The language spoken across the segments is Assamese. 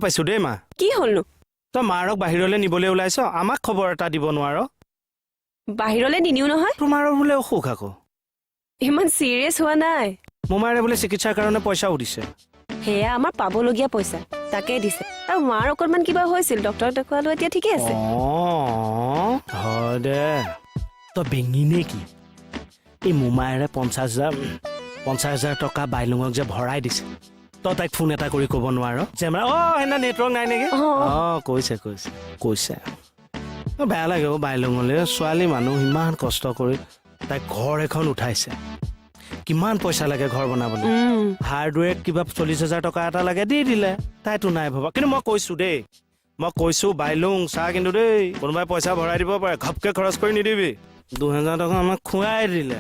পাইছো দেই মা। কি হ'লনো? তই মাৰক বাহিৰলৈ নিবলৈ ওলাইছ, আমাক খবৰ এটা দিব নোৱাৰ? বাহিৰলৈ নিনিও নহয়। তোমাৰো বোলে অসুখ আকৌ? ইমান চিৰিয়াছ হোৱা নাই। মোমাৰে বোলে চিকিৎসাৰ কাৰণে পইচাও দিছে। সেয়া আমাৰ পাবলগীয়া পইচা, তাকে দিছে। আৰু মাৰ অকণমান কিবা হৈছিল, ডক্টৰক দেখুৱালো, এতিয়া ঠিকে আছে। অ হয় দে, তই বেঙি নে কি? এই মোমায়েৰে 50,000 টকা বাইলুঙক যে ভৰাই দিছে, তই তাইক ফোন এটা কৰি ক'ব নোৱাৰ যে মানে অ সেইদিনা নেটৱৰ্ক নাই নেকি? অ। অ কৈছে কৈছে কৈছে। অ, বেয়া লাগে অ বাইলুঙলৈ, ছোৱালী মানুহ ইমান কষ্ট কৰি তাইক ঘৰ এখন উঠাইছে, কিমান পইচা লাগে ঘৰ বনাবলৈ। হাৰ্ডৱেৰ কিবা 40,000 টকা এটা লাগে, দি দিলে, তাইতো নাই ভবা। কিন্তু মই কৈছো দেই, মই কৈছো বাইলুং চা কিন্তু দেই, কোনোবাই পইচা ভৰাই দিব পাৰে, ঘপকে খৰচ কৰি নিদিবি। 2000 টকা আমাক খুৱাই দিলে,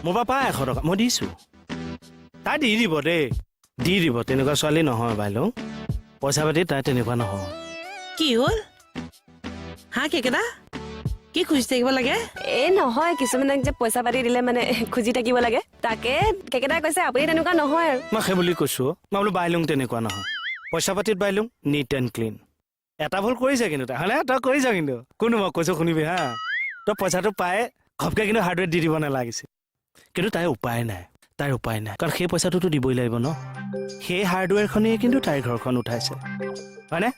মোৰ পৰা পায় 100 টকা মই দিছো, তাই দি দিব দেই, দি দিব। তেনেকুৱা ছোৱালী নহয় বাইলুং, পইচা পাতি তাই তেনেকুৱা নহয়। কি হ'ল হা কেকেদা, কি খুজি থাকিব লাগে? এই নহয়, কিছুমানক যে পইচা পাতি দিলে মানে খুজি থাকিব লাগে, তাকে কেকেদাই কৈছে আপুনি তেনেকুৱা নহয় আৰু। মই সেই বুলি কৈছো, মই বোলো বাইলুং তেনেকুৱা নহয়, পইচা পাতিত বাইলুং নিট এণ্ড ক্লিন। এটা ভুল কৰিছে কিন্তু তাই, হয়নে? তই কৰিছ কিন্তু, কোনো মই কৈছো শুনিবি হা, তই পইচাটো পাই ঘপকে কিন্তু হাৰ্ডৱেৰ দি দিব নালাগিছিল। কিন্তু তাইৰ উপায় নাই, তাইৰ উপায় নাই, কাৰণ সেই পইচাটোতো দিবই লাগিব ন। সেই হাৰ্ডৱেৰখনেই কিন্তু তাইৰ ঘৰখন উঠাইছে, হয়নে?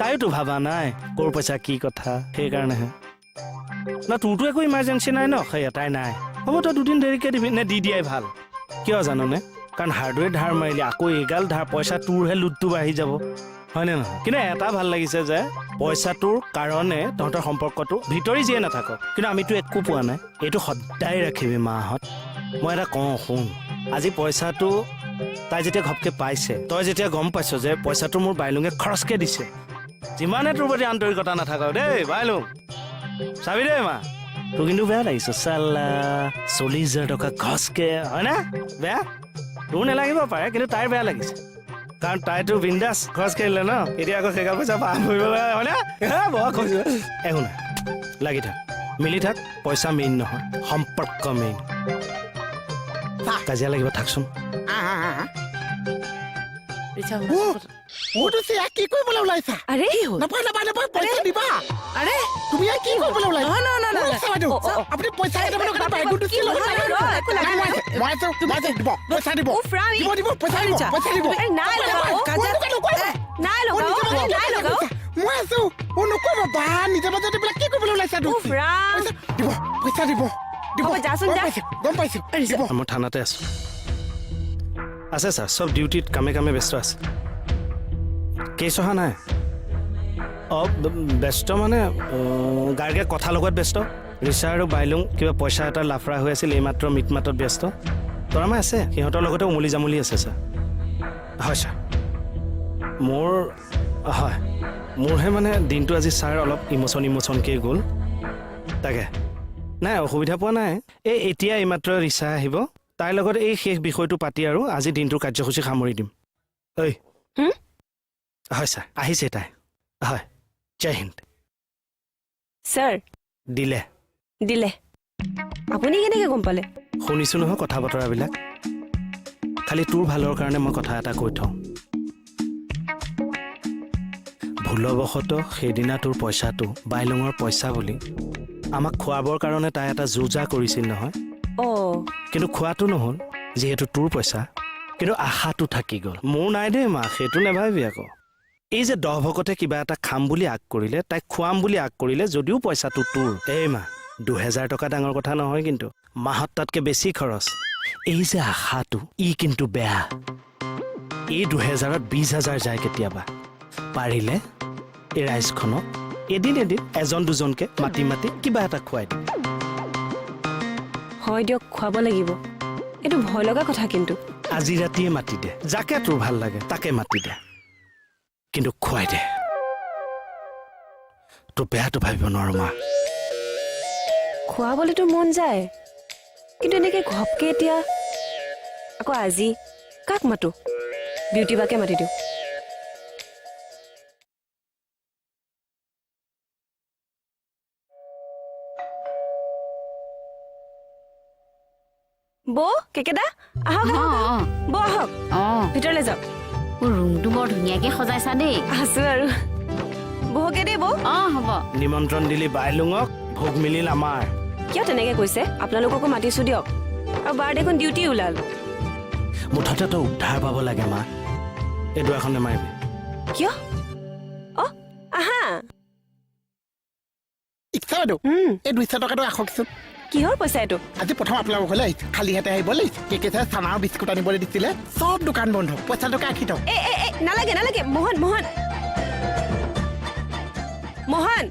তাইওতো ভাবা নাই ক'ৰ পইচা কি কথা, সেইকাৰণেহে। না তোৰতো একো ইমাৰ্জেঞ্চি নাই ন, সেই এটাই নাই, হ'ব তই দুদিন দেৰিকে দিবি নে দি দিয়াই ভাল। কিয় জাননে? কাৰণ হাৰ্ডৱেৰ ধাৰ মাৰিলে আকৌ এইগাল ধাৰ পইচা তোৰহে লোডটো বাঢ়ি যাব, হয়নে নহয়? কিন্তু এটা ভাল লাগিছে যে পইচাটোৰ কাৰণে তহঁতৰ সম্পৰ্কটো ভিতৰি যিয়ে নাথাকক, কিন্তু আমিতো একো পোৱা নাই। এইটো সদায় ৰাখিবি মাহঁত। মই এটা কওঁ শুন, আজি পইচাটো তাই যেতিয়া ঘপকে পাইছে, তই যেতিয়া গম পাইছ যে পইচাটো মোৰ বাইলুঙে খৰচকে দিছে, যিমানে তোৰ প্ৰতি আন্তৰিকতা নাথাকক দেই বাইলুং, চাবি দেই মা, তোৰ কিন্তু বেয়া লাগিছে চাল্লা, 40,000 টকা খৰচকে, হয়নে? বেয়া তোৰ নালাগিব পাৰে, কিন্তু তাইৰ বেয়া লাগিছে, কাৰণ তাইতো বিন্দাছ খৰচ কৰিলে ন, এতিয়া আকৌ সেইগাল পইচা পাৰ কৰিব লগা হয়নে? বৰ কৈছো, একো নাই, লাগি থাক, মিলি থাক, পইচা মেইন নহয়, সম্পৰ্ক মেইন। কাজিয়া লাগিব থাকচোন। কি কৰিবলৈ ওলাইছা? আৰে নাপায় নাপায় নাপায়, পইচা দিবা। আৰে তুমি ইয়াত কি কৰিবলৈ ওলাইছা? নহয়, নহয়, নহয়, নহয়। বাইদেউ, আপুনি পইচা কেইটামানৰ কাৰণে বাইকো দিছিল। মই আছো, মই আছো, দিব পইচা, দিব দিব দিব পইচা, দিব পইচা, দিব। নাই লগাও, নাই লগাও, নাই লগাও। মই আছো, অ নকৰিব বা, নিজে মাজত এইবিলাক কি কৰিবলৈ ওলাইছা? দিব পইচা, দিব দিব। যাচোন যা। গম পাইছো, দিব। মই থানাতে আছো। আছে ছাৰ, চব ডিউটিত কামে কামে ব্যস্ত আছে, কেছ অহা নাই। অ ব্যস্ত মানে গাৰ্গে কথা লগত ব্যস্ত, ৰিচা আৰু বাইলুং কিবা পইচা এটা লাফৰা হৈ আছিল, এইমাত্ৰ মিটমাতত ব্যস্ত। তৰামা আছে, সিহঁতৰ লগতে উমলি জামুলি আছে ছাৰ। হয় ছাৰ, মোৰ হয়, মোৰহে মানে দিনটো আজি ছাৰ অলপ ইম'চন ইম'চনকৈ গ'ল, তাকে নাই অসুবিধা পোৱা নাই। এই এতিয়া এইমাত্ৰ ৰিচা আহিব, তাইৰ লগত এই শেষ বিষয়টো পাতি আৰু আজি দিনটোৰ কাৰ্যসূচী সামৰি দিম। ঐ হয় ছাৰ, আহিছে তাই। হয়, জয় হিন্দ ছাৰ। দিলে দিলে, আপুনি কেনেকৈ গম পালে? শুনিছোঁ নহয় কথা বতৰাবিলাক, খালি তোৰ ভালৰ কাৰণে মই কথা এটা কৈ থওঁ। ভুলবশতঃ সেইদিনা তোৰ পইচাটো বাইলুঙৰ পইচা বুলি আমাক খুৱাবৰ কাৰণে তাই এটা যো-জা কৰিছিল নহয়। কিন্তু খোৱাটো নহ'ল, যিহেতু তোৰ পইচা, কিন্তু আশাটো থাকি গ'ল। মোৰ নাই দেই মা, সেইটো নাভাবিবি আকৌ। এই যে 10 ভকতে কিবা এটা খাম বুলি আগ কৰিলে, তাইক খুৱাম বুলি আগ কৰিলে, যদিও পইচাটো তোৰ। এই মা, 2000 টকা ডাঙৰ কথা নহয়, কিন্তু মাহত তাতকৈ বেছি খৰচ। এই যে আশাটো, ই কিন্তু বেয়া। এই 2000ত 20,000 যায় কেতিয়াবা। পাৰিলে এই ৰাইজখনক এদিন এদিন এজন দুজনকে মাতি মাতি কিবা এটা খুৱাই দিম। হয় দিয়ক, খুৱাব লাগিব। এইটো ভয় লগা কথা কিন্তু। আজি ৰাতিয়ে মাতি দে, যাকে তোৰ ভাল লাগে তাকে মাতি দে, কিন্তু খুৱাই দে। তোৰ বেয়াটো ভাবিব নোৱাৰো মা। খুৱাবলৈতো মন যায়, কিন্তু এনেকে ঘপকে এতিয়া আকৌ আজি কাক মাতো? বিউটি বাকে মাতি দিওঁ। বৌ, কেকেদা, আহক আহক, বৌ আহক, ভিতৰলৈ যাওক। ৰুমটো বৰ ধুনীয়াকে সজাইছা দেই। আছো আৰু, বহকে দেই বৌ। অ, হ'ব। নিমন্ত্ৰণ দিলি বাইলুঙক, ভোগ মিলিল আমাৰ। কিয় তেনেকে কৈছে? আপোনালোককো মাতিছো দিয়ক। আৰু বাৰ দেখোন ডিউটি ওলাল। মুঠতে তই উদ্ধাৰ পাব লাগে মা। এই দুৱাৰখন নামাৰিবি। কিয়? অ, আহা। ইচ্ছা বাইদেউ, এই 200 টকাটো ৰাখকচোন। কিহৰ পইচা এইটো? আজি প্ৰথম আপোনালোকৰ ঘৰলৈ আহিছে, খালী হাতে আহিব লাগিছে। কেকে চাই চানা আৰু বিস্কুট আনিবলৈ দিছিলে, চব দোকান বন্ধ। পইচাটোকে ৰাখি থওক। এ এ এ, নালাগে নালাগে। মোহন, মোহন, মোহন।